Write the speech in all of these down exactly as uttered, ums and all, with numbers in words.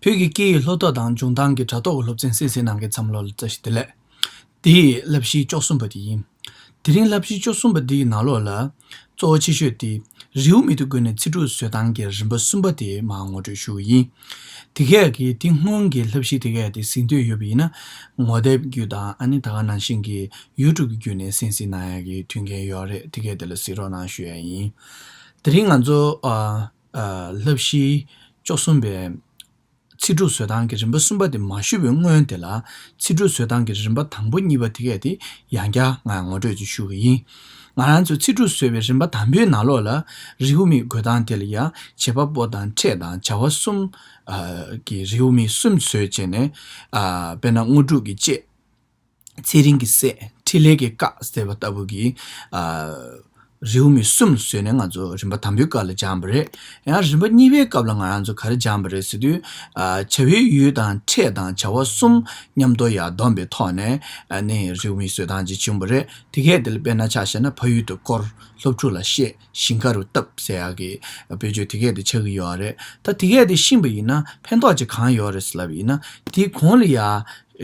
བོད་ཀྱི་སྐད་ཡིག་སློབ་གསོ་དང་སྦྱོང་སྟངས་ཀྱི་དྲ་ཐོག་གི་སློབ་ཚན་གསན་གཟིགས་གནང་མཁན་ཚང་མ་ལོ་ལ་བཀྲ་ཤིས་བདེ་ལེགས། འདི་ཡི་བསླབ་གཞི་བཅུ་གསུམ་པ་དེ་ཡིན། དེ་རིང་བསླབ་གཞི་བཅུ་གསུམ་པ་འདིའི་ནང་ལོགས་ལ་གཙོ་བོ་ཆེ་ཤོས་དེ་རེའུ་མིག་ཏུ་བཀོད་ནས་ཚིག་གྲུབ་བཟོ་སྟངས་ཀྱི་རིམ་པ་གསུམ་པ་དེ་མར་ངོ་སྤྲོད་ཞུ་གི་ཡིན། དེ་གས་ཀྱི་དེ་སྔོན་གྱི་བསླབ་གཞི་དེ་གས་དེ་གཟིགས་འདོད་ཡོད་པ་ཡིན་ན། ངོ་དེབ་བརྒྱུད་དང་ཨ་ནི་ད་ག་ནང་བཞིན་གྱི་ཡུ་ཊུབ་ཀྱི་བརྒྱུད་ནས་གསན་གཟིགས་གནང་ཡག་གི་མཐུན་རྐྱེན་ཡོད་རེད། དེ་གས་དེ་ལ་གཟིགས་རོགས་གནང་ཞུ་ཡ་ཡིན། དེ་རིང་ང་ཚོ་ཨ་ཨ་བསླབ་གཞི་བཅུ་གསུམ་པའི་ཚིག་གྲུབ་བཟོ་སྟངས་ཀྱི་རིམ་པ་གསུམ་པ་དེ་མ་ཞུས་པའི་སྔོན་དེ་ལ། ཚིག་གྲུབ་བཟོ་སྟངས་ཀྱི་རིམ་པ་དང་པོ་གཉིས་པ་དེ་གས་དེ་ཡང་བསྐྱར་ང་ངོ་སྤྲོད་ཅིག་ཞུ་གི་ཡིན། ང་རང་ཚོས་ཚིག་གྲུབ་བཟོས་པའི་རིམ་པ་དང་པོའི་ནང་ལོགས་ལ་རེའུ་མིག་འགོད་སྟངས་དེ་ལ་ཡང་བྱེད་པ་པོ་དང་ཕྲད་དང་བྱ་བ་གསུམ་ཨ་གི་རེའུ་མིག་གསུམ་བཟོས་བྱས་ནས། ཨ་དཔེར་ན་དངོས་གྲུབ་ཀྱི་ལྕེ། ཚེ་རིང་གི་སྲས། འཕྲིན་ལས་ཀྱི་སྐ་ཟེར་བ་ལྟ་བུ་གི་ཨ་རེའུ་མིག་གསུམ་བཟོས་ནས་ང་ཚོ་རིམ་པ་དང་པོའི་སྐབས་ལ་སྦྱངས་པ་རེད། ཡང་རིམ་པ་གཉིས་པའི་སྐབས་ལ་ང་རང་ཚོ་ག་རེ་སྦྱངས་པ་རེད་ཟེར་དུས། ཨ་བྱ་བའི་ཡུལ་དང་ཕྲད་དང་བྱ་བ་གསུམ་མཉམ་དུ་ཡར་བསྡོམས་པའི་ཐོག་ནས་ཨ་ནི་རེའུ་མིག་བཟོ་སྟངས་ཅིག་བྱུང་བ་རེད། དེ་གས་དེ་ལ་དཔེར་ན་ཆ་བཞག་ན་ཕ་ཡུལ་དུ་བསྐོར། སློབ་ཕྲུག་ལ་བཤད། ཞིང་ཁ་རུ་བཏབ་ཟེར་ཡག་གི་དཔེར་བརྗོད་དེ་གས་དེ་ཆགས་ཀྱི་ཡོད་རེད། ད་དེ་གས་དེ་ཤེས་པ་ཡིན་ན་ཕན་ཐོགས་ཅིག་གང་ཡོད་རེད་ཟེར་ལབ་པ་ཡིན་ན། དེའི་གོང་ལ་ཡ་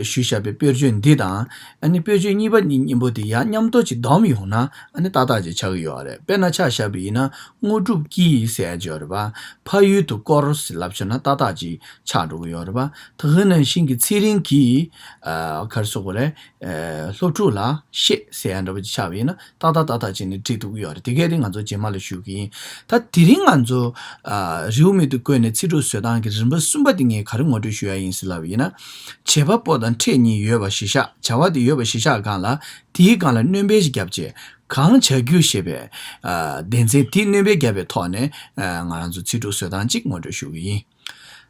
ཞུས་བཞག་པའི་དཔེར་བརྗོད་འདི་དང་། ཨ་ནི་དཔེར་བརྗོད་གཉིས་པ་གཉིས་གཉིས་པོ་དེ་ཡང་མཉམ་དུ་ཅིག་བསྡོམས་ཡོང་ན་ཨ་ནི་ཏག་ཏག་ཅིག་ཆགས་ཀྱི་ཡོད་རེད། དཔེར་ན་ཆ་བཞག་པ་ཡིན་ན་དངོས་གྲུབ་ཀྱིས་ཟེར་ཡ་ཅིག་ཡོད་རེད་པ། ཕ་ཡུལ་དུ་བསྐོར་ཟེར་ལབ་བྱས་ན་ཏག་ཏག་ཅིག་ཆགས་འགྲོ་གི་ཡོད་རེད་པ། ད་ག་ནང་བཞིན་གྱི་ཚེ་རིང་གིས་ཨ་ག་རེ་ཟེར་དགོས་རེད། ཨ་སློབ་ཕྲུག་ལ་བཤད་ཟེར་ཡ་འདྲ་པོ་ཅིག་ཆགས་པ་ཡིན་ན་ཏག་ཏག་ཏག་ཏག་བྱས་ནས་འགྲིག་ཐུབ་ཀྱི་ཡོད་རེད། དེ་གས་དེ་ང་ཚོ་རྗེས་མ་ལ་ཞུ་གི་ཡིན། ད་དེ་རིང་ང་ཚོ་ཨ་རེའུ་མིག་ཏུ་བཀོད་ནས་ཚིག་གྲུབ་བཟོ་སྟངས་ཀྱི་རིམ་པ་གསུམ་པ་དེ་ངས་ག་རེ་ངོ་སྤྲོད་ཞུ་ཡ་ཡིན་ཟེར་ལབ་པ་ཡིན་ན། བྱེད་པ་པོ་དང་ཕྲད་གཉིས་ཡོད་པ་གཞིར་བཞག་བྱ་བ་དེ་ཡོད་པ་གཞིར་བཞག་སྒང་ལ། དེའི་སྒང་ལ་སྣོན་པ་ཞིག་བརྒྱབ་བྱས་གང་བྱ་རྒྱུ་ཞེས་པའི་ཨ་སྡེ་ཚན་དེ་སྣོན་པ་བརྒྱབ་པའི་ཐོག་ནས་ཨ་ང་རང་ཚོ་ཚིག་གྲུབ་བཟོ་སྟངས་གཅིག་ངོ་སྤྲོད་ཞུ་གི་ཡིན།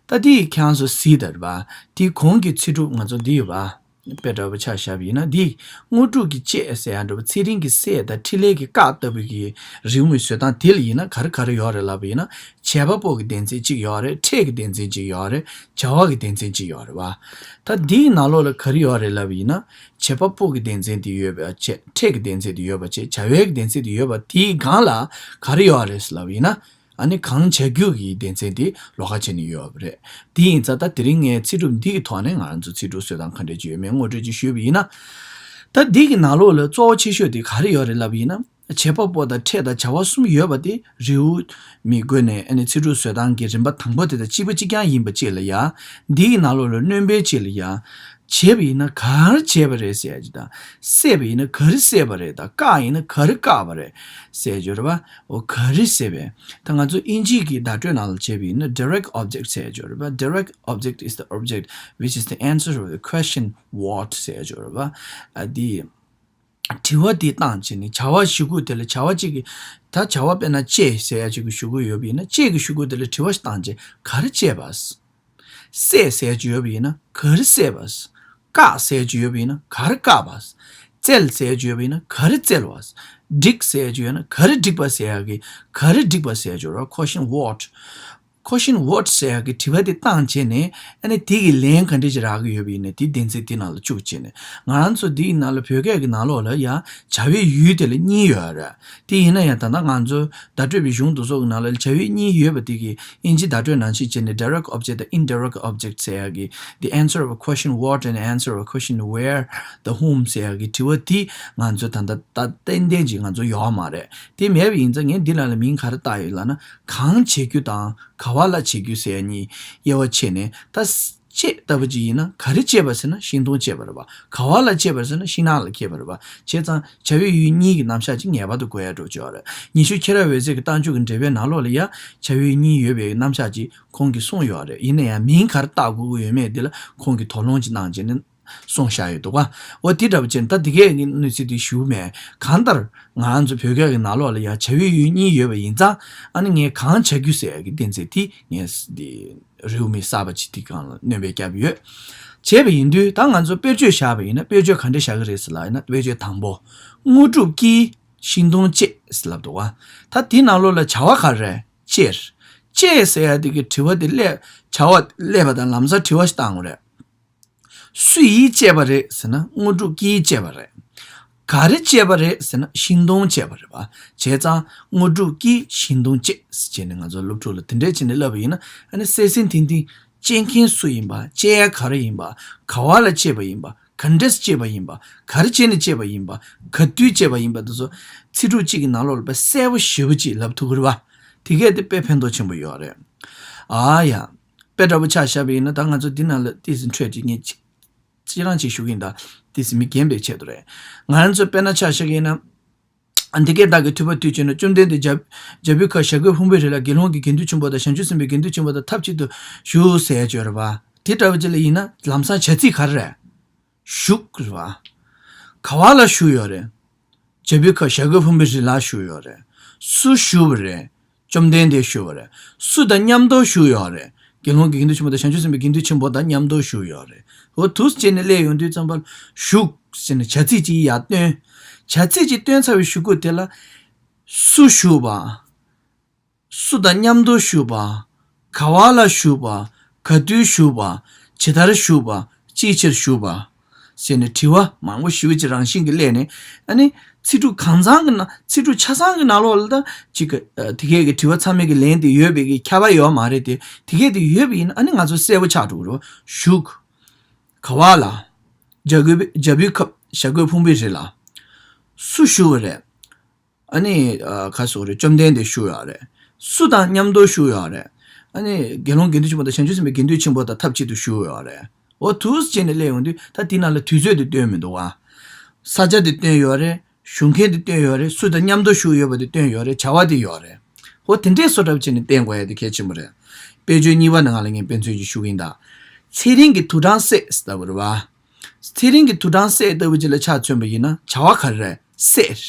ད་དེ་ཁྱེད་རང་ཚོ་གཟིགས་དང་རེད་པ། དེའི་གོང་གི་ཚིག་གྲུབ་ང་ཚོ་འདི་ཡོད་པ། དཔེ་འདྲ་པོ་ཆ་བཞག་པ་ཡིན་ན་འདི། དངོས་གྲུབ་ཀྱི་ལྕེ་ཟེར་ཡ་འདྲ་པོ། ཚེ་རིང་གི་སྲས་དང་འཕྲིན་ལས་ཀྱི་སྐ་ལྟ་བུ་གི་རེའུ་མིག་བཟོ་སྟངས་དེ་ལ་ཡིན་ན་ག་རེ་ག་རེ་ཡོད་རེད་ལབ་པ་ཡིན་ན། བྱེད་པ་པོ་གི་སྡེ་ཚན་གཅིག་ཡོད་རེད། ཕྲད་ཀྱི་སྡེ་ཚན་གཅིག་ཡོད་རེད། བྱ་བ་གི་སྡེ་ཚན་གཅིག་ཡོད་རེད་པ། ད་འདིའི་ནང་ལོགས་ལ་ག་རེ་ཡོད་རེད་ལབ་པ་ཡིན་ན། བྱེད་པ་པོ་གི་སྡེ་ཚན་དེ་ཡོད་པ་བྱས། ཕྲད་ཀྱི་སྡེ་ཚན་དེ་ཡོད་པ་བྱས། བྱ་བའི་སྡེ་ཚན་དེ་ཡོད་པ་དེའི་སྒང་ལ་ག་རེ་ཡོད་རེད་ལབ་པ་ཡིན་ན། ཨ་ནི་གང་བྱ་རྒྱུ་གི་སྡེ་ཚན་དེ་ལོགས་ཀ་བྱས་ནས་ཡོད་པ་རེད། དེ་ཡིན་ཙང་ད་དེ་རིང་ངས་ཚིག་གྲུབ་འདི་གི་ཐོག་ནས་ང་རང་ཚོ་ཚིག་གྲུབ་བཟོ་སྟངས་ག་འདྲས་ཅིག་ཡོད་མེད་ངོ་སྤྲོད་ཅིག་ཞུས་པ་ཡིན་ན། ད་འདི་གི་ནང་ལོགས་ལ་གཙོ་བོ་ཆེ་ཤོས་དེ་ག་རེ་ཡོད་རེད་ལབ་པ་ཡིན་ན། བྱེད་པ་པོ་དང་ཕྲད་དང་བྱ་བ་གསུམ་ཡོད་པ་དེ་རེའུ་མིག་བཀོད་ནས་ཨ་ནི་ཚིག་གྲུབ་བཟོ་སྟངས་ཀྱི་རིམ་པ་དང་པོ་དེ་དང་གཅིག་པ་གཅིག་རྐྱང་ཡིན་པ་གཅིག་ལ་ཡ། འདི་གི་ནང་ལོགས་ལ་སྣོན་པའི་གཅིག་ལ་ཡ། བྱས་པ་ཡིན་ན་གར་བྱས་པ་རེད་ཟེར་ཡ་ཅིག་དང་། བསད་པ་ཡིན་ན་ག་རེ་བསད་པ་རེད་དང་། བཀག་ཡིན་ན་ག་རེ་བཀག་པ་རེད་ཟེར་ཡ་ཅིག་ཡོད་རེད་པ། འོ་ག་རེ་བསད་པས། ད་ང་ཚོ་དབྱིན་ཇི་གི་བརྡ་སྤྲོད་ནང་ལ་བྱས་པ་ཡིན་ན་direct object ཟེར་ཡ་ཅིག་ཡོད་རེད་པ། Direct object is the object which is the answer of the question what ཟེར་ཡ་ཅིག་ཡོད་རེད་པ། ཨ་འདི། དྲི་བ་འདི་བཏང་བྱས་ནས་བྱ་བ་གཞུག་གུ་དེ་ལ་བྱ་བ་གཅིག་གི། ད་བྱ་བ་དཔེར་ན་བཅད་ཟེར་ཡ་གཅིག་གི་གཞུག་གུ་ཡོད་པ་ཡིན་ན་བཅད་ཀྱི་གཞུག་གུ་དེ་ལ་དྲི་བ་ཞིག་བཏང་བྱས་ག་རེ་བཅད་པ། བསད་ཟེར་ཡ་གཅིག་ཡོད་པ་ཡིན་ན་ག་རེ་བསད་པ། བཀག་ཟེར་ཡ་གཅིག་ཡོད་པ་ཡིན་ན་ག་རེ་བཀག་པ། བཙལ་ཟེར་ཡ་གཅིག་ཡོད་པ་ཡིན་ན་ག་རེ་བཙལ་བ། བསྒྲིགས་ཟེར་ཡ་གཅིག་ཡོད་ན་ག་རེ་བསྒྲིགས་པ་ཟེར་ཡ་གི་ག་རེ་བསྒྲིགས་པ་ཟེར་ཡ་གཅིག་ཡོད་རེད། Question what། Question what ཟེར་ཡག་གི་དྲི་བ་དེ་བཏང་བྱས་ནས་ཨ་ནི་དེ་གི་ལན་ག་འདྲ་ཞིག་རག་གི་ཡོད་པ་ཡིན་ན་དེ་སྡེ་ཚན་དེ་ནང་ལ་བཅུག་བྱས་ནས། ང་རང་ཚོ་དེ་ཡི་ནང་ལ་བོད་སྐད་ཀྱི་ནང་ལོགས་ལ་ཡང་བྱ་བའི་ཡུལ་དེ་ལ་གཉིས་ཡོད་རེད། དེ་ཡིན་ན་ཡང་ད་ལྟ་ང་ཚོ་བརྡ་སྤྲོད་པའི་གཞུང་དེ་ཚོ་གི་ནང་ལ་བྱ་བའི་གཉིས་ཡོད་པ་དེ་གི་དབྱིན་ཇི་བརྡ་སྤྲོད་ནང་བཞིན་བྱས་ནས་direct object དང་indirect object ཟེར་ཡག་གི the answer of a question what and answer of a question where, the whom ཟེར་ཡག་གི་དྲི་བ་དེ་ང་ཚོ་ད་ལྟ་ད་ཏན་ཏན་ཅིག་ང་ཚོ་ཡོད་མ་རེད། དེ་མེད་པ་ཡིན་ཙང་ངས་འདི་ལ་ལ་མིང་ག་རེ་བཏགས་ཡོད་ལབ་ན། གང་བྱེད་རྒྱུ་དང་ག་བ་ལ་བྱེད་རྒྱུ་ཟེར་ཡ་གཉིས་དབྱེ་བ་ཕྱེ་ནས་ད་བཅད་ལྟ་བུ་ཅིག་ཡིན་ན་ག་རེ་བཅད་པ་ཟེར་ན་ཤིང་སྡོང་བཅད་པ་རེད་པ། ག་བ་ལ་བཅད་པ་ཟེར་ན་ཤིང་ནགས་ལ་བཅད་པ་རེད་པ། བྱས་ཙང་བྱ་བའི་ཡུལ་གཉིས་ཀྱི་རྣམ་གཞག་ཅིག་ངེས་པར་དུ་དགོས་ཡ་འགྲོ་ཆོག་རེད། ཉི་ཤུ་ཁྱེད་རང་འོད་ཟེར་གྱི་རྟགས་འཇུག་གི་འགྲེལ་པའི་ནང་ལོགས་ལ་ཡ་བྱ་བའི་ཡུལ་གཉིས་ཡོད་པའི་རྣམ་གཞག་ཅིག་ཁོང་གིས་གསུངས་ཡོད་རེད། ཡིན་ན་ཡང་མིང་ག་རེ་བཏགས་དགོས་ཀྱི་ཡོད་མེད་འདི་ལ་ཁོང་གིས་དོགས་སློང་ཅིག་གནང་བྱས་ནས་གསུངས་བཞག་ཡོད་འདུག་ག་འོ་དེ་འདྲ་པོ་བྱས་ནས་ད་འདི་གས་ཀྱི་གནས་ཚུལ་དེ་ཞུ་མེད། གང་ལྟར་ང་རང་ཚོ་བོད་སྐད་ཀྱི་ནང་ལོགས་ལ་ཡང་བྱ་བའི་ཡུལ་གཉིས་ཡོད་པ་ཡིན་ཙང་། ཨ་ནི་ངས་གང་བྱ་རྒྱུ་ཟེར་ཡག་གི་གཏན་ཚིགས་དེ་ངས་འདི་རེའུ་མིག་གསར་པ་ཅིག་དེ་སྒང་ལ་སྣོན་པ་བརྒྱབ་ཡོད། བྱས་པ་ཡིན་དུས་ད་ང་ཚོ་དཔེར་བརྗོད་བཞག་པ་ཡིན་ན་དཔེར་བརྗོད་ག་འདྲ་བཞག་གི་རེད་ཟེར་ལབ་ཡིན་ན། དཔེར་བརྗོད་དང་པོ། དངོས་གྲུབ་ཀྱིས་ཤིང་སྡོང་བཅད་ཟེར་ལབ་འདུག་ག་ད་དེའི་ནང་ལོགས་ལ་བྱ་བ་ག་རེ་རེད། བཅད། བཅད་ཟེར་ཡག་དེ་གི་དྲི་བ་དེ་སླེབས། བྱ་བ་སླེབས་པ་དང་ལམ་སང་དྲི་བ་ཞིག་བཏང་དགོས་རེད། སུ་ཡིས་བཅད་པ་རེད་ཟེར་ན་དངོས་གྲུབ་ཀྱིས་བཅད་པ་རེད། ག་རེ་བཅད་པ་རེད་ཟེར་ན་ཤིང་སྡོང་བཅད་པ་རེད་པ། བྱས་ཙང་དངོས་གྲུབ་ཀྱིས་ཤིང་སྡོང་བཅད་ཟེར་བྱས་ནས་ང་ཚོ་སློབ་ཕྲུག་ལ་དེ་འདྲས་བྱས་ནས་བསླབས་པ་ཡིན་ན། ཨ་ནི་གསལ་གསལ་ཐིང་ཐིང་ སྐྱེ་མཁན་སུ་ཡིན་པ། སྐྱེ་ཡ་ག་རེ་ཡིན་པ། ག་བ་ལ་སྐྱེས་པ་ཡིན་པ། ག་འདྲས་སྐྱེས་པ་ཡིན་པ། ག་རེ་བྱས་ནས་སྐྱེས་པ་ཡིན་པ། ག་དུས་སྐྱེས་པ་ཡིན་པ། འདི་ཚོ་ཚིག་གྲུབ་གཅིག་གི་ནང་ལོགས་ལ་དཔེ་གསལ་པོ་ཞེ་པོ་ཅིག་ལབ་ཐུབ་ཀྱི་རེད་པ། དེ་གས་དེ་དཔེ་ཕན་ཐོགས་ཆེན་པོ་ཡོད་རེད། ཨ་ཡ། དཔེ་འདྲ་པོ་ཆ་བཞག་པ་ཡིན་ན། ད་ང་ཚོ་འདི་ནང་ལ་ཏོག་ཙམ་འཕྲོས་ཅིག་ངས་ཅི་ཅི་རང་ཅིག་ཞུ་གི་ཡིན། ད་ཏོག་ཙམ་མི་རྒན་པའི་ཆེད་དུ་རེད། ང་ཚོ་དཔེར་ན་ཆ་བཞག་གི་ཡིན་ན། འདི་སྐད་བདག་གིས་ཐོས་པ་དུས་གཅིག་ན། བཅོམ་ལྡན་འདས་རྒྱལ་རྒྱལ་པོའི་ཁབ་བྱ་རྒོད་ཕུང་པོའི་རི་ལ་དགེ་སློང་གིས་དགེ་འདུན་ཆེན་པོ་དང་བྱང་ཆུབ་སེམས་དཔའི་དགེ་འདུན་ཆེན་པོ་དང་ཐབས་གཅིག་ཏུ་བཞུགས་ཟེར་ཡ་ཅིག་ཡོད་རེད་པ། དེ་འདྲ་བ་ཅིག་ལ་ཡིན་ན་ལམ་སང་བྱ་ཚིག་ག་རེ་རེད། བཞུགས་རེད་པ། ག་བ་ལ་བཞུགས་ཡོད་རེད། རྒྱལ་པོའི་ཁབ་བྱ་རྒོད་ཕུང་པོའི་རི་ལ་བཞུགས་ཡོད་རེད། སུ་བཞུགས་པ་རེད། བཅོམ་ལྡན་འདས་བཞུགས་པ་རེད། སུ་དང་མཉམ་དུ་བཞུགས་ཡོད་རེད། དགེ་སློང་གི་དགེ་འདུན་ཆེན་པོ་དང་བྱང་ཆུབ་སེམས་དཔའི་དགེ་འདུན་ཆེན་པོ་དང་མཉམ་དུ་བཞུགས་ཡོད་རེད། འོ་འདུག་སེ་བྱས་ནས་སླེབས་ཡོང་དུས་ཙམ་པ་ལ་བཞུགས་ཟེར་ནས་བྱ་ཚིག་ཅིག་ཡར་བཏོན། བྱ་ཚིག་ཅིག་བཏོན་ཚར་བའི་གཞུག་གུ་དེ་ལ། སུ་བཞུགས་པ། སུ་དང་མཉམ་དུ་བཞུགས་པ། ག་བ་ལ་བཞུགས་པ། ག་དུས་བཞུགས་པ། ཇི་ལྟར་བཞུགས་པ། ཅིའི་ཕྱིར་བཞུགས་པ། ཟེར་ནས་དྲི་བ་མང་པོ་ཞེ་པོ་ཅིག་རང་བཞིན་གྱིས་སླེབས་ནས། ཨ་ནི་ཚིག་གྲུབ་གང་ཚང་གི་ནང་། ཚིག་གྲུབ་ཆ་ཚང་གི་ནང་ལོགས་ལ་ད་ཅིག་གི་ཨ་དེ་གས་ཀྱི་དྲི་བ་ཚང་མའི་གི་ལན་དེ་ཡོད་པའི་གི་ཁྱབ་པ་ཡོད་མ་རེད་དེ། དེ་གས་དེ་ཡོད་པ་ཡིན་ན་ཨ་ནི་ང་ཚོ་གསལ་པོ་ཆགས་འགྲོ་གི་རེད། བཞུགས། ག་བ་ལ། རྒྱལ་པོའི་རྒྱལ་པོའི་ཁབ་བྱ་རྒོད་ཕུང་པོའི་རི་ལ། སུ་བཞུགས་པ་རེད། ཨ་ནི་ཨ་ག་སོགས་རེད། བཅོམ་ལྡན་འདས་བཞུགས་ཡོད་རེད། སུ་དང་མཉམ་དུ་བཞུགས་ཡོད་རེད། ཨ་ནི་དགེ་སློང་དགེ་འདུན་ཆེན་པོ་དང་བྱང་ཆུབ་སེམས་དཔའི་དགེ་འདུན་ཆེན་པོ་དང་ཐབས་གཅིག་ཏུ་བཞུགས་ཡོད་རེད། འོ་འདུག་སེ་བྱས་ནས་སླེབས་ཡོང་དུས་ད་དེ་ནང་ལ་དུས་ཚོད་དེ་སྟོན་མི་འདུག་བ། ས་ཆ་དེ་སྟོན་ཡོད་རེད། བཞུགས་མཁན་དེ་སྟོན་ཡོད་རེད། སུ་དང་མཉམ་དུ་བཞུགས་ཡོད་པ་དེ་སྟོན་ཡོད་རེད། བྱ་བ་དེ་ཡོད་རེད། འོ་དེ་འདྲས་བཟོ་འདྲ་བྱས་ནས་བསྟན་དགོས་ཡ་དེ་གལ་ཆེན་པོ་རེད། དཔེ་བརྗོད་གཉིས་པ་ནང་ལ་ངས་དཔེ་མཚོན་ཅིག་ཞུ་གི་ཡིན་ད། ཚེ་རིང་གི་དུག་སྦྲང་བསད་ལྟ་བུ་རེད་བ། ཚེ་རིང་གི་དུག་སྦྲང་བསད་ལྟ་བུ་ཅིག་ལ་ཆ་མཚོན་པ་ཡིན་ན་བྱ་བ་ག་རེ་རེད། བསད།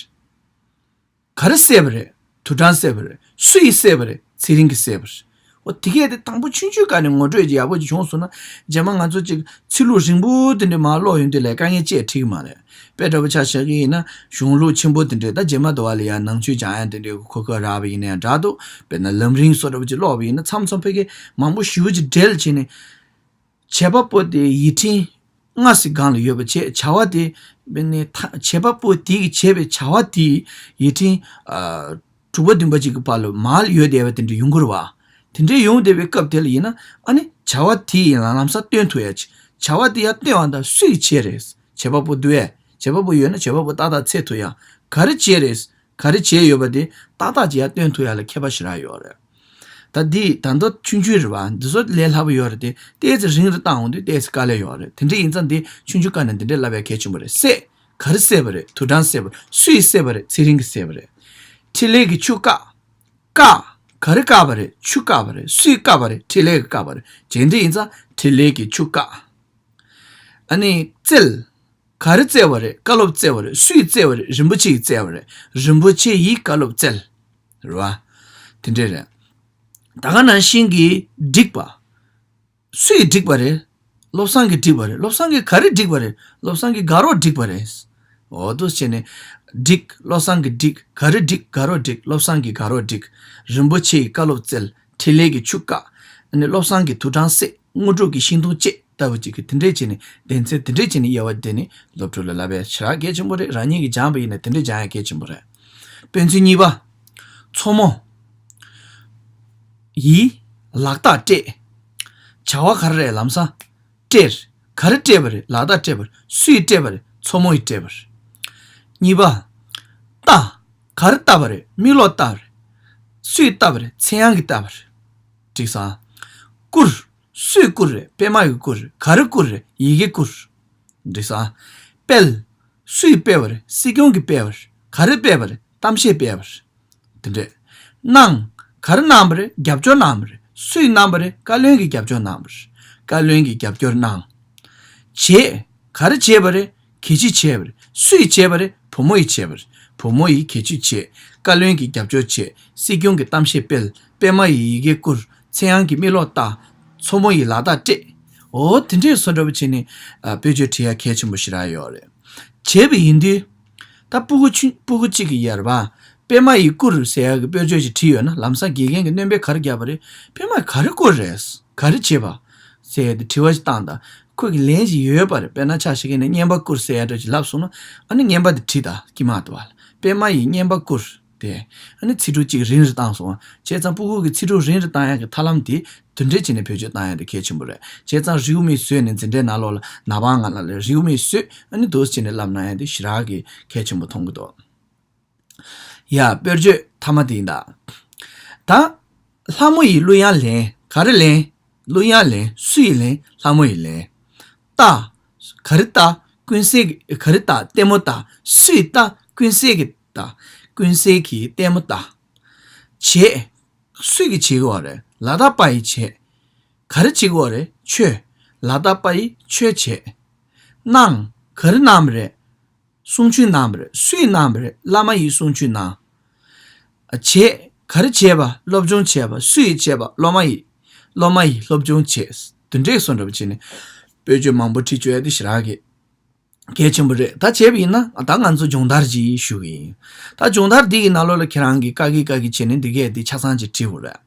ག་རེ་བསད་པ་རེད། དུག་སྦྲང་བསད་པ་རེད། སུ་ཡིས་བསད་པ་རེད། ཚེ་རིང་གིས་བསད་པ་རེད། འོ་དེ་གས་དེ་དང་པོ་ཆུང་ཆུང་སྒང་ནས་ངོ་སྤྲོད་ཅིག་ཡག་པོ་ཅིག་བྱུང་སོང་ན། རྗེས་མ་ང་ཚོ་ཅིག་ཚིག་ལྷུག་རིང་པོ་དེ་འདྲས་མར་ཀློག་ཡོང་དུས་ལ་དཀའ་ངལ་སྐྱེ་འགྲིག་གི་མ་རེད། དཔེ་འདྲ་པོ་ཆ་བཞག་གི་ཡིན་ན་གཞུང་ལུགས་ཆེན་པོ་དེ་འདྲས། ད་རྗེས་མ་དུ་བ་ལ་ཡང་ནང་ཆོས་སྦྱང་ཡ་དེ་འདྲས་གོ་སྐབས་རག་པ་ཡིན་ན་ཡང་འདྲ་འདུག་དཔེར་ན་ལམ་རིམ་བཟོ་འདྲ་པོ་ཅིག་ཀློག་པ་ཡིན་ན་མཚམས་མཚམས་ཕ་གི་མང་པོ་ཞེ་པོ་ཅིག་འབྲེལ་བྱས་ནས། བྱེད་པ་པོ་དེ་ཡིག་ཕྲེང་སྔ་ཕྱི་སྒང་ལ་ཡོད་པ་བྱས། བྱ་བ་དེ་ནི་ད་བྱེད་པ་པོ་དེ་གིས་བྱས་པའི་བྱ་བ་དེ་ཡིག་ཕྲེང་ཨ་དྲུག་པ་བདུན་པ་ཅིག་གི་བར་ལ་མར་ཡོད་བསྡད་པ་དེ་འདྲ་ཡོང་གི་རེད་བ། དེ་འདྲའི་ཡོང་བསྡད་པའི་སྐབས་དེ་ལ་ཡིན་ན་ཨ་ནི་བྱ་བ་དེ་ཡིན་ལ་ལམ་སང་སྟོན་ཐུབ་ཡ་ཅིག་བྱ་བ་དེ་ཡར་སྟོན་པ་དང་སུས་བྱས་རེད། བྱེད་པ་པོ་འདུག་ཨེ། བྱེད་པ་པོ་ཡོད་ན་བྱེད་པ་པོ་ཏག་ཏག་འཚོལ་ཐུབ་ཡ། ག་རེ་བྱས་རེད། ག་རེ་བྱས་ཡོད་པ་དེ་ཏག་ཏག་ཅིག་ཡར་སྟོན་ཐུབ་ཡ་ལ་མཁས་པ་ཞེ་དྲག་ཡོད་རེད། ད་འདི་ད་མདོ་ཆུང་ཆུང་རེད་བ། འདི་ཚོ་ལས་སླ་པོ་ཡོད་རེད་དེ། ཏོག་ཙམ་རིང་རུ་བཏང་འོང་དུས་ཏོག་ཙམ་དཀའ་ལས་ཡོད་རེད། དེ་འདྲ་ཡིན་ཙང་འདི་ཆུང་ཆུང་སྒང་ནས་འདི་འདྲས་ལབ་ཡ་གལ་ཆེན་པོ་རེད། བསད། ག་རེ་བསད་པ་རེད། དུག་སྦྲང་བསད་པ་རེད། སུ་ཡིས་བསད་པ་རེད། ཚེ་རིང་གིས་བསད་པ་རེད། ཕྲིན་ལས་ཀྱིས་ཆུ་བཀག་བཀག་ག་རེ་བཀག་པ་རེད། ཆུ་བཀག་པ་རེད། སུས་བཀག་པ་རེད། ཕྲིན་ལས་ཀྱིས་བཀག་པ་རེད། བྱས་འདི་ཡིན་ཙང་ཕྲིན་ལས་ཀྱིས་ཆུ་བཀག་ཨ་ནི་བསྩལ། ག་རེ་བསྩལ་བ་རེད། བཀའ་སློབ་བསྩལ་བ་རེད། སུས་བསྩལ་བ་རེད། རིན་པོ་ཆེ་ཡིས་བསྩལ་བ་རེད། རིན་པོ་ཆེ་ཡིས་བཀའ་སློབ་བསྩལ། རེད་བ། དེ་འདྲས་རེད། ད་ག་ནང་བཞིན་གྱི་བསྒྲིགས་པ། སུས་བསྒྲིགས་པ་རེད། བློ་བཟང་གིས་བསྒྲིགས་པ་རེད། བློ་བཟང་གིས་ག་རེ་བསྒྲིགས་པ་རེད། བློ་བཟང་གིས་དགའ་རོགས་བསྒྲིགས་པ་རེད། འོ་འདུག་སེ་བྱས་ནས་བསྒྲིགས། བློ་བཟང་གིས་བསྒྲིགས། ག་རེ་བསྒྲིགས། དགའ་རོགས་བསྒྲིགས། བློ་བཟང་གིས་དགའ་རོགས་བསྒྲིགས། རིན་པོ་ཆེ་ཡིས་བཀའ་སློབ་བསྩལ། ཕྲིན་ལས་ཀྱིས་ཆུ་བཀག་ཨ་ནི་བློ་བཟང་གིས་དུག་སྦྲང་བསད། དངོས་གྲུབ་ཀྱི་ཤིང་སྡོང་བཅད་ལྟ་བུ་ཅིག་གི་དེ་འདྲས་བྱས་ནས་སྡེ་ཚན་དེ་འདྲས་བྱས་ནས་དབྱེ་བ་འབྱེད་ནས་སློབ་ཕྲུག་ལ་ལབ་ཡ་ཞེ་དྲག་གལ་ཆེན་པོ་རེད། རང་ཉིད་ཀྱིས་སྦྱངས་པ་ཡིན་ན་དེ་འདྲས་སྦྱང་ཡ་གལ་ཆེན་པོ་རེད། དཔེ་མཚོན་གཉིས་པ། མཚོ་མོ་ཡིས་ལག་རྟགས་སྤྲད། བྱ་བ་ག་རེ་རེད། ལམ་སང་སྤྲད། ག་རེ་སྤྲད་པ་རེད། ལག་རྟགས་སྤྲད་པ་རེད། སུས་སྤྲད་པ་རེད། མཚོ་མོ་ཡིས་སྤྲད་པ་རེད། གཉིས་པ། བལྟ། ག་རེ་བལྟ་བ་རེད། མིག་ལོག་བལྟ་བ་རེད། སུས་བལྟ་བ་རེད། ཚེ་དབྱངས་ཀྱིས་བལྟ་བ་རེད། འགྲིག་སོང་། བསྐུར། སུས་བསྐུར་རེད། པད་མ་ཡིས་བསྐུར་རེད། ག་རེ་བསྐུར་རེད། ཡི་གེ་བསྐུར། འགྲིག་སོང་། སྤེལ། སུས་སྤེལ་བ་རེད། སྲིད་སྐྱོང་གིས་སྤེལ་བ་རེད། ག་རེ་སྤེལ་བ་རེད། གཏམ་བཤད་སྤེལ་བ་རེད། དེ་འདྲས། གནང་། ག་རེ་གནང་བ་རེད། རྒྱབ་སྐྱོར་གནང་བ་རེད། སུས་གནང་བ་རེད། བཀའ་བློན་གྱིས་རྒྱབ་སྐྱོར་གནང་བ་རེད། བཀའ་བློན་གྱིས་རྒྱབ་སྐྱོར་གནང་། བྱས། ག་རེ་བྱས་པ་རེད། གད་ཕྱིས་བྱས་པ་རེད། སུས་བྱས་པ་རེད། བུ་མོ་ཡིས་བྱས་པ་རེད། བུ་མོ་ཡིས་གད་ཕྱིས་བྱས། བཀའ་བློན་གྱིས་རྒྱབ་སྐྱོར་བྱས། སྲིད་སྐྱོང་གིས་གཏམ་བཤད་སྤེལ། པད་མ་ཡིས་ཡི་གེ་བསྐུར། ཚེ་དབྱངས་ཀྱིས་མིག་ལོག་བལྟ། མཚོ་མོ་ཡིས་ལག་རྟགས་སྤྲད། འོ་དེ་འདྲས་བཟོ་འདྲ་པོ་བྱས་ནས་ཨ་དཔེ་བརྗོད་བྲིས་ཡ་གལ་ཆེན་པོ་ཞེ་དྲག་ཡོད་རེད། བྱས་པ་ཡིན་དུས། ད་སྤུ་གུ་ཆུང་སྤུ་གུ་གཅིག་གིས་ཡར་བ། པད་མ་ཡིས་བསྐུར་ཟེར་ཡག་གི་དཔེར་བརྗོད་ཅིག་བྲིས་ཡོད་ན། ལམ་སང་དགེ་རྒན་གྱིས་སྣོན་པ་ག་རེ་བརྒྱབ་པ་རེད། པད་མ་ག་རེ་བསྐུར་རེད། ག་རེ་བྱས་པ། ཟེར་ཏེ་དྲི་བ་ཞིག་བཏང་དང་། ཁོས་ཀྱི་ལན་ཞིག་ཡོད་པ་རེད། དཔེར་ན་ཆ་བཞག་གི་ན་རྔན་པ་བསྐུར་ཟེར་ཡག་འདྲ་ཅིག་ལབ་སོང་ན། ཨ་ནི་རྔན་པ་དེ་བྲིས་དང་། དཀྱིལ་མ་དུ་བ་ལ། པད་མ་ཡིས་རྔན་པ་བསྐུར། དེ། ཨ་ནི་ཚིག་གྲུབ་གཅིག་རིང་རུ་བཏང་སོང་། བྱས་ཙང་སྤུ་གུ་གི་ཚིག་གྲུབ་རིང་རུ་བཏང་ཡག་གི་ཐབས་ལམ་དེ་དེ་འདྲས་བྱས་ནས་བེད་སྤྱོད་བཏང་ཡག་དེ་གལ་ཆེན་པོ་རེད། བྱས་ཙང་རེའུ་མིག་བཟོས་ནས་འཛིན་གྲྭའི་ནང་ལོགས་ལ་ནག་པང་ང་ལ་ལས་རེའུ་མིག་བཟོས། ཨ་ནི་འདུག་སེ་བྱས་ནས་བསླབ་གནང་ཡག་དེ་ཞེ་དྲག་གི་གལ་ཆེན་པོ་མཐོང་གི་འདུག། ཡ། དཔེར་བརྗོད་མཐའ་མ་དེ་ཡིན་ད། ད། ལྷ་མོ་ཡི་གླུ་དབྱངས་ལེན། ག་རེ་ལེན། གླུ་དབྱངས་ལེན། སུ་ཡིས་ལེན། ལྷ་མོ་ཡིས་ལེན། ལྟ། ག་རེ་ལྟ། ཀུན་གསལ་གྱི། ག་རེ་ལྟ། ལྟད་མོ་ལྟ། སུ་ཡིས་ལྟ། ཀུན་གསལ་གྱི་ལྟ། ཀུན་གསལ་གྱི་ལྟད་མོ་ལྟ། བྱེད། སུ་གིས་བྱེད་ཀྱི་ཡོད་རེད། ལ་དྭགས་པ་ཡིས་བྱེད། ག་རེ་བྱེད་ཀྱི་ཡོད་རེད། ཆོས། ལ་དྭགས་པ་ཡིས་ཆོས་བྱེད། གནང་། ག་རེ་གནང་བ་རེད། གསུང་ཆོས་གནང་བ་རེད། སུ་ཡིས་གནང་བ་རེད། བླ་མ་ཡིས་གསུང་ཆོས་གནང་། བྱེད། ག་རེ་བྱེད་པ། སློབ་སྦྱོང་བྱེད་པ། སུ་ཡིས་བྱེད་པ། སློབ་མ་ཡིས། སློབ་མ་ཡིས་སློབ་སྦྱོང་བྱེད། དེ་འདྲས་སོ་འདྲ་པོ་བྱས་ནས་དཔེར་བརྗོད་མང་པོ་བྲིས་བཅུག་ཡ་དེ་ཞེ་དྲག་གི་གལ་ཆེན་པོ་རེད། ད་བྱས་པ་ཡིན་ན་ད་ང་ཚོ་སྦྱོང་བརྡར་ཅིག་ཞུ་གི་ཡིན། ད་སྦྱོང་བརྡར་འདི་གི་ནང་ལོགས་ལ་ཁྱེད་རང་གིས་དཀའ་གི་དཀའ་གི་བྱས་ནས་འདི་གས་འདི་ཆ་ཚང་ཅིག་བྲིས་དགོས་རེད།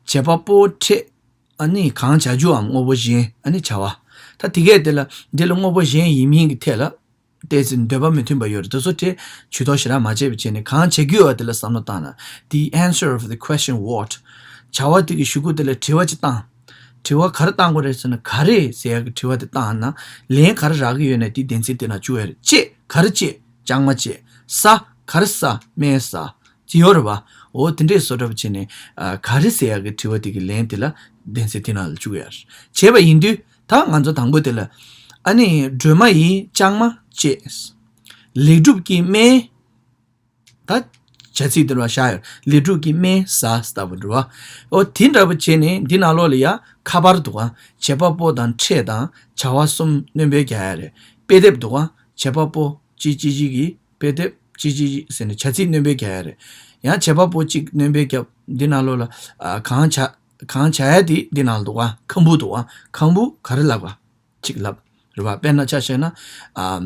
བྱེད་པ་པོ་ཕྲད། ཨ་ནི་གང་བྱ་རྒྱུའམ་དངོས་པོ་གཞན། ཨ་ནི་བྱ་བ། ད་དེ་གས་དེ་ལ་འདི་ལ་དངོས་པོ་གཞན་ཡིན་མིན་གྱི་ཐད་ལ། ཏོག་ཙམ་འདོད་པ་མི་མཐུན་པ་ཡོད་རེད། དེ་ཚོ་དེ་ཇུས་གཏོགས་ཞེ་དྲག་མ་བྱས་པ་བྱས་ནས་གང་བྱེད་ཀྱི་ཡོད་པ་དེ་ལ་བསམ་བློ་བཏང་ན། The answer of the question what. བྱ་བ་དེ་གི་གཞུག་གུ་དེ་ལ་དྲི་བ་ཅིག་བཏང་། དྲི་བ་ག་རེ་བཏང་དགོས་རེད་ཟེར་ན། ག་རེ་ཟེར་ཡག་གི་དྲི་བ་དེ་བཏང་ན། ལན་ག་རེ་རག་གི་ཡོད་ན་དེ་སྡེ་ཚན་དེ་ནང་བཅུག་ཡ་རེད། སྤྱད། ག་རེ་སྤྱད། ལྕང་མ་སྤྱད། ཟ། ག་རེ་ཟ། སྨན་ཟ། ཅི་ཡོད་རེད་པ། འོ་དེ་འདྲས་བཟོ་འདྲ་པོ་བྱས་ནས། ཨ། ག་རེ་ཟེར་ཡག་གི་དྲི་བ་དེ་གི་ལན་དེ་ལ་སྡེ་ཚན་དེ་ནང་ལ་བཅུག་ཡ་རེད། བྱས་པ་ཡིན་དུས། ད་ང་ཚོ་དང་པོ་དེ་ལ། ཨ་ནི་སྒྲོལ་མ་ཡིས་ལྕང་མ་སྤྱད། ལེགས་གྲུབ་ཀྱི་སྨན། ད་བྱ་ཚིག་དེ་ལ་བཞག་ཡོད། ལེགས་གྲུབ་ཀྱི་སྨན་ཟ་ལྟ་བུ་འདྲ་བ། འོ་དེ་འདྲ་པོ་བྱས་ནས་འདི་ནང་ལོགས་ལ་ཡ་ཁ་པར་འདུག་ག། བྱེད་པ་པོ་དང་ཕྲད་དང་བྱ་བ་གསུམ་སྣོན་པ་རྒྱག་ཡ་རེད། དཔེ་དེབ་འདུག་ག། བྱེད་པ་པོ་ཅི་ཅི་ཅི་གི་དཔེ་དེབ་ཅི་ཅི་ཅི་ཟེར་ནས་བྱ་ཚིག་སྣོན་པ་རྒྱག་ཡ་རེད། ཡང་བྱེད་པ་པོ་གཅིག་སྣོན་པ་རྒྱབ། འདི་ནང་ལོགས་ལ། ཨ། གང་བྱ། གང་བྱ་ཡ་དེ་འདི་ནང་ལ་འདུག་ག། ཁམ་བུ་འདུག་ག། ཁམ་བུ་ག་རེ་ལབ་ག། གཅིག་ལབ། རེད་པ། དཔེར་ན་ཆ་བཞག་ན། ཨམ།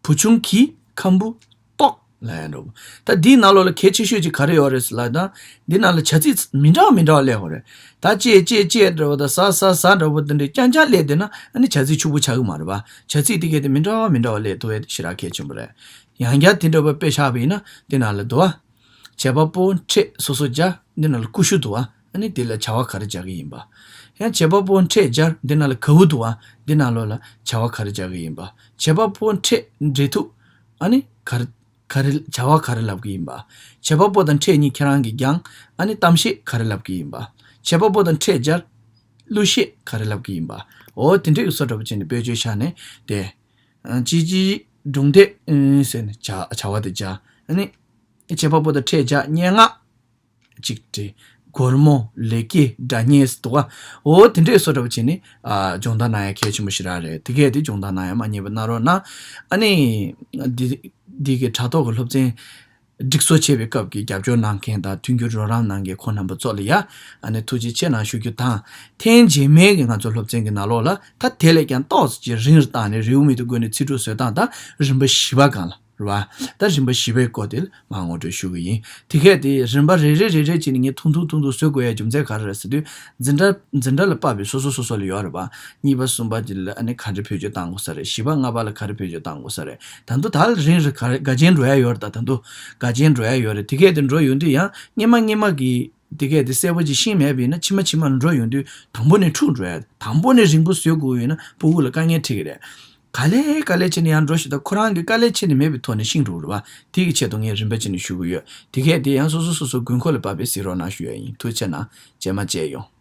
བུ་ཆུང་གིས་ཁམ་བུ་བཏོག་ལབ་ཡ་འདྲ་པོ། ད་འདིའི་ནང་ལོགས་ལ་གལ་ཆེ་ཤོས་ཅིག་ག་རེ་ཡོད་རེད་ཟེར་ལབ་ན། འདི་ནང་ལ་བྱ་ཚིག་མི་འདྲ་བ་མི་འདྲ་བ་སླེབས་ཡོད་རེད། ད་སྤྱད་སྤྱད་སྤྱད་འདྲ་པོ་དང་། ཟ་ཟ་ཟ་འདྲ་པོ་དེ་འདྲ་རྐྱང་རྐྱང་སླེབས་བསྡད་ན། ཨ་ནི་བྱ་ཚིག་ཕྱུག་པོ་ཆགས་ཀྱི་མ་རེད་པ། བྱ་ཚིག་དེ་གས་དེ་མི་འདྲ་བ་མི་འདྲ་བ་སླེབས་ཐུབ་ཡ་དེ་ཞེ་དྲག་གལ་ཆེན་པོ་རེད། ཡང་བསྐྱར་དེ་འདྲ་པོ་དཔེ་བཞག་པ་ཡིན་ན། འདི་ནང་ལ་འདུག་ག། བྱེད་པ་པོ་ཕྲད་སོ་སོ་སྦྱར། འདི་ནང་ལ་ཀུ་ཤུ་འདུག་ག། ཨ་ནི་དེ་ལ་བྱ་བ་ག་རེ་སྦྱར་གི་ཡིན་པ། ཡང་བྱེད་པ་པོ་ཕྲད་སྦྱར། འདི་ནང་ལ་ག་བུ་འདུག་ག། འདི་ནང་ལོགས་ལ་བྱ་བ་ག་རེ་སྦྱར་གི་ཡིན་པ། བྱེད་པ་པོ་ཕྲད་འབྲེལ་ཐུག། ཨ་ནི་ག་རེ། ག་རེ། བྱ་བ་ག་རེ་ལབ་གི་ཡིན་པ། བྱེད་པ་པོ་དང་ཕྲད་གཉིས་ཁྱེད་རང་གིས་སྦྱངས། ཨ་ནི་གཏམ་བཤད་ག་རེ་ལབ་གི་ཡིན་པ། བྱེད་པ་པོ་དང་ཕྲད་སྦྱར། གླུ་གཞས་ག་རེ་ལབ་གི་ཡིན་པ། འོ་དེ་འདྲའི་བཟོ་འདྲ་པོ་བྱས་ནས་དཔེར་བརྗོད་བཞག་ནས་དེ། ཨ། ཅི་ཅི་སྒྲུང་དེབ་ཟེར་ནས་བྱ། བྱ་བ་དེ་སྦྱར། ཨ་ནི་བྱེད་པ་པོ་དང་ཕྲད་སྦྱར། སྙན་ངག་ཅིག་བྲིས། སྒོར་མོ། ལེགས་སྐྱེས། སྒྲ་སྙན་འདུག་ག། འོ་དེ་འདྲས་བཟོ་འདྲ་པོ་བྱས་ནས། ཨ། སྦྱོང་བརྡར་གནང་ཡ་གལ་ཆེན་པོ་ཞེ་དྲག་རེད། དེ་གས་དེ་སྦྱོང་བརྡར་གནང་ཡ་མ་བསྙེལ་བ་གནང་རོགས་གནང་། ཨ་ནི་འདི། འདི་གི་དྲ་ཐོག་གི་སློབ་ཚན་སྒྲིག་བཟོ་བྱེད་པའི་སྐབས་ཀྱི་རྒྱབ་སྐྱོར་གནང་མཁན་དང་མཐུན་འགྱུར་རོགས་རམ་གནང་མཁན་ཁོང་རྣམ་པ་ཚོ་ལ་ཡ། ཨ་ནི་ཐུགས་རྗེ་ཆེ་གནང་ཞུ་རྒྱུ་དང་། ཐེངས་རྗེས་མའི་གི་ང་ཚོ་སློབ་ཚན་གྱི་ནང་ལོགས་ལ། ད་དེ་ལས་ཀྱང་ཏོག་ཙམ་ཅིག་རིང་རུ་བཏང་ནས། རེའུ་མིག་དེ་བགོས་ནས་ཚིག་གྲུབ་བཟོ་སྟངས་དང་རིམ་པ་བཞི་པ་སྒང་ལ། རེད་པ། ད་རིམ་པ་བཞི་པའི་སྐོར་དེ་ལ་མར་ངོ་སྤྲོད་ཞུ་གི་ཡིན། དེ་གས་དེ་རིམ་པ་རེ་རེ་རེ་རེ་བྱས་ནས་ངས་ཐུང་ཐུང་ཐུང་ཐུང་བཟོ་དགོས་ཡ་རྒྱུ་མཚན་ག་རེ་རེད་ཟེར་དུས། འཛིན་གྲྭ། འཛིན་གྲྭ་ལ་བབས་པའི་སོ་སོ་སོ་སོ་ལ་ཡོད་རེད་པ། གཉིས་པ་གསུམ་པ་དེ་ལ་ཨ་ནི་ག་འདྲ་བེད་སྤྱོད་གཏང་དགོས་ས་རེད། བཞི་པ་ལྔ་པ་ལ་ག་འདྲ་བེད་སྤྱོད་གཏང་དགོས་ས་རེད། ད་དུང་ད་རིང་རུ་ག་རེ་འགལ་རྐྱེན་འགྲོ་ཡ་ཡོད་རེད། ད་ད་དུང་འགལ་རྐྱེན་འགྲོ་ཡ་ཡོད་རེད། དེ་གས་དེ་འགྲོ་ཡོང་དུས་ཡང་སྔོན་མ་སྔོན་མ་གི་དེ་གས་དེ་གསལ་པོ་ཅིག་ཤེས་མེད་པ་ཡིན་ན། ཕྱི་མ་ཕྱི་མ་འགྲོ་ཡོང་དུས་དང་པོ་ནས་འཁྲུག་འགྲོ་ཡ། དང་པོ་ནས་རིང་པོ་བཟོ་དགོས་ཡོད་ན་སྤུ་གུ་ལ་དཀའ་ངལ་འཕྲད་ཀྱི་རེད། ག་ལེ་ག་ལེ་བྱས་ནས་ཡར་འགྲོ་ཞིག་དང་། ཁོ་རང་གི་དཀའ་ལས་ཁྱོན་ནས་མེད་པའི་ཐོག་ནས་ཤེས་འགྲོ་རེད་པ། དེ་གི་ཆེད་དུ་ངས་རིམ་པ་བྱས་ནས་ཞུ་གི་ཡོད། དེ་གས་དེ་ཡང་སོ་སོ་སོ་སོ་དགོས་མཁོ་ལ་བབས་པའི་གཟིགས་རོགས་གནང་ཞུ་ཡ་ཡིན། ཐུགས་རྗེ་གནང་། རྗེས་མ་མཇལ་ཡོང་།